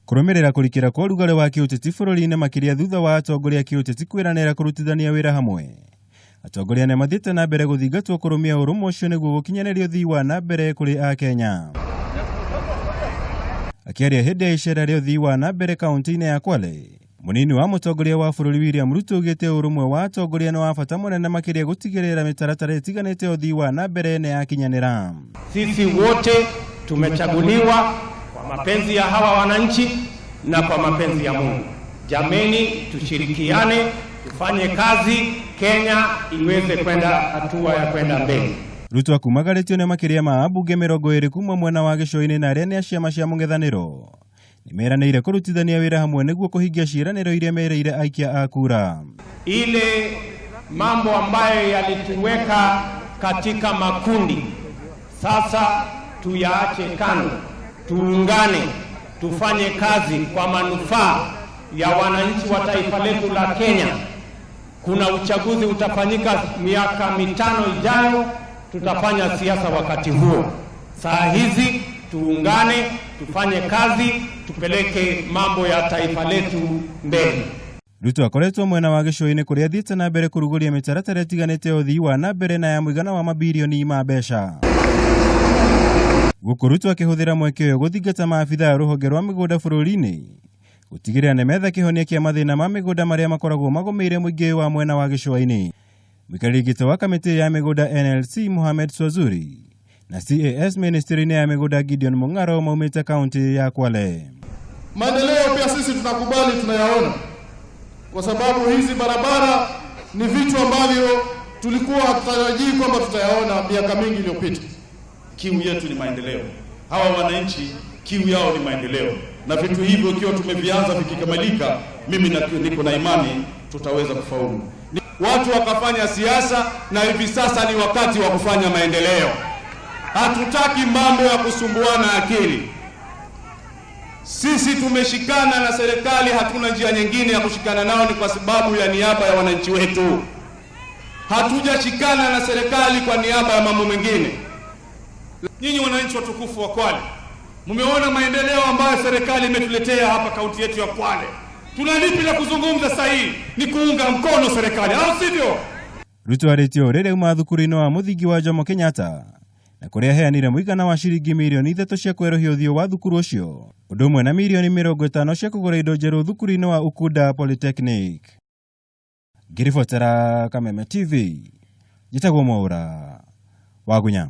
Kũrũmĩrĩra kũrikĩra kwa ũrugarĩ wa kĩũteti bũrũri-inĩ makĩria thutha wa atongoria a kĩũteti kwĩranĩra kũrutithania wĩra hamwe. Atongoria nĩ mathiĩte na mbere gũthingatwo kũrũmia ũrũmwe ũcio nĩguo gũkinyanĩria ũthii wa na mbere kũrĩ Akenya. Akĩaria hĩndĩ ya icera rĩa ũthii wa na mbere kaunti-inĩ ya Kwale, mũnini wa mũtongoria wa bũrũri William Ruto augĩte ũrũmwe wa atongoria nĩ wa bata mũnene makĩria gũtigĩrĩra mĩtaratara ĩtiganĩte ya ũthii wa na mbere nĩ yakinyanĩra. Sisi wote tumechaguliwa kwa mapenzi ya hawa wananchi na kwa mapenzi ya Mungu. Jameni, tushirikiane, tufanye kazi, Kenya iweze kwenda hatua ya kwenda mbele. Ruto akumagarĩtio nĩ makĩria ma ambunge 20 kuma mwena wa gĩcũa-inĩ na arĩa nĩ a ciama cia mũng'ethanĩro nĩ meranĩire kũrutithania wĩra hamwe nĩguo kũhingia ciĩranĩro iria merĩire aikia a kura. Ile mambo ambayo yalituweka katika makundi sasa tuyaache kando, tuungane, tufanye kazi kwa manufaa ya wananchi wa taifa letu la Kenya. Kuna uchaguzi utafanyika miaka 5 ijayo, tutafanya siasa wakati huo. Saa hizi tuungane, tufanye kazi, tupeleke mambo ya taifa letu mbele. Ruto akoretwo mwena wa gĩcũa-inĩ kũrĩa athiĩte na mbere kũrugũria mĩtaratara ĩtiganĩte ya ũthii wa na mbere na ya mũigana wa mabirioni ma mbeca. Gũkũ Ruto akĩhũthĩra mweke ũyũ gũthingata maabithaa a rũhonge rwa mĩgũnda bũrũri-inĩ gũtigĩrĩra nĩ metha kĩhonia kĩa mathĩna ma mĩgũnda marĩa makoragwo magũmĩire mũingĩ wa mwena wa gĩcũa-inĩ. Mũikarĩri gĩtĩ wa kamĩtĩ ya mĩgũnda NLC Mohamed Swazuri na CAS ministry-inĩ ya mĩgũnda Gideon Mung'aro maumĩte kaunti ya Kwale. Maendeleo pia sisi tunakubali, tunayaona, kwa sababu hizi barabara ni vitu ambavyo tulikuwa hatutarajii kwamba tutayaona miaka mingi iliyopita. Kiu yetu ni maendeleo. Hawa wananchi kiu yao ni maendeleo, na vitu hivyo ikiwa tumevianza vikikamilika, mimi niko na imani tutaweza kufaulu. Watu wakafanya siasa, na hivi sasa ni wakati wa kufanya maendeleo. Hatutaki mambo ya kusumbuana akili. Sisi tumeshikana na serikali, hatuna njia nyingine ya kushikana nao, ni kwa sababu ya niaba ya wananchi wetu. Hatujashikana na serikali kwa niaba ya mambo mengine. Nyinyi wananchi watukufu wa Kwale, mmeona maendeleo ambayo serikali imetuletea hapa kaunti yetu ya Kwale. Tuna lipi la kuzungumza sasa? Hii ni kuunga mkono serikali, au sivyo? Ruto arĩtie ũũ rĩrĩa auma thukuru-inĩ wa mũthingi wa Jomo Kenyatta na kũrĩa aheanire mũigana wa ciringi mirioni 3 cia kwerũhia ũthiũ wa thukuru ũcio ũndũ ũmwe na mirioni 50 cia kũgũra indo njerũ thukuru-inĩ wa Ukunda Polytechnic. Ngĩribotera Kameme TV, njĩtagwo Mwaũra Wagunya.